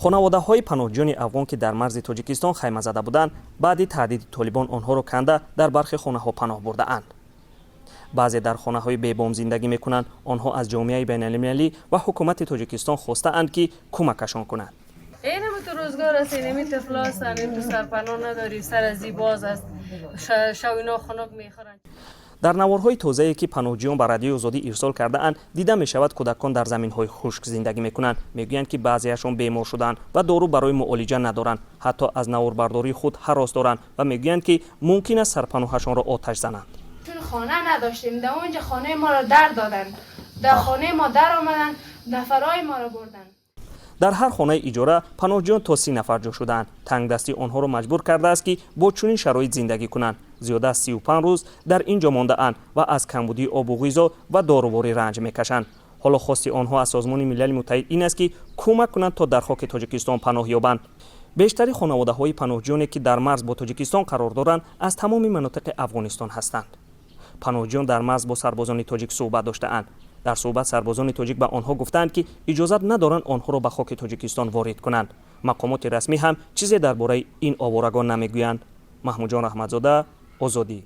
Хонаводаҳои паноҳҷӯёни афғон, ки дар марзи Тоҷикистон хайма зада буданд, баъди таҳдиди Толибон онҳоро канда, дар бархе хонаҳо паноҳ бурдаанд. Баъзе дар хонаҳои бебом зиндагӣ мекунанд. Онҳо аз ҷомеаи байналмилалӣ ва ҳукумати Тоҷикистон хостаанд, ки кӯмакашон кунанд. Инам تو روزگار است. اینمی طفلا هستن. این تو سرپناه نداری، سر از باز است. شو اینا خنک میخورن. Дар наворҳои тозае, ки паноҳҷӯён ба Радиои Озодӣ ирсол кардаанд, дида мешавад, кӯдакон дар заминҳои хушк зиндагӣ мекунанд. Мегӯянд, ки баъзеашон бемор шуданд ва дору барои муолиҷа надоранд. Ҳатто аз наворбардории худ ҳарос доранд ва мегӯянд, ки мумкин аст сарпаноҳашонро оташ зананд. Чун хона надоштем, дар онҷа хонаи моро дар доданд, дар хонаи мо дар омаданд, нафарҳои моро бурданд. Дар ҳар хонаи иҷора паноҳҷӯён то 30 нафар ҷо шудаанд. Тангдастӣ онҳоро маҷбур кардааст, ки бо чунин шароит зиндагӣ кунанд. Зиёда аз 35 рӯз дар ин ҷо мондаанд ва аз камбудии обу ғизо ва доруворӣ ранҷ мекашанд. Ҳоло хости онҳо аз Созмони Милали Муттаҳид ин аст, ки кӯмак кунанд, то дар хоки Тоҷикистон паноҳ ёбанд. Бештари хонаводаҳои паноҳҷӯёне, ки дар марз бо Тоҷикистон қарор доранд, аз тамоми манотиқи Афғонистон ҳастанд. Паноҳҷӯён дар марз бо сарбозони тоҷик суҳбат доштаанд. Дар суҳбат сарбозони тоҷик ба онҳо гуфтаанд, ки иҷозат надоранд онҳоро ба хоки Тоҷикистон ворид кунанд. Мақомоти расмӣ ҳам чизе дар бораи ин оворагон намегӯянд. Маҳмудҷон Раҳматзода, Озодӣ.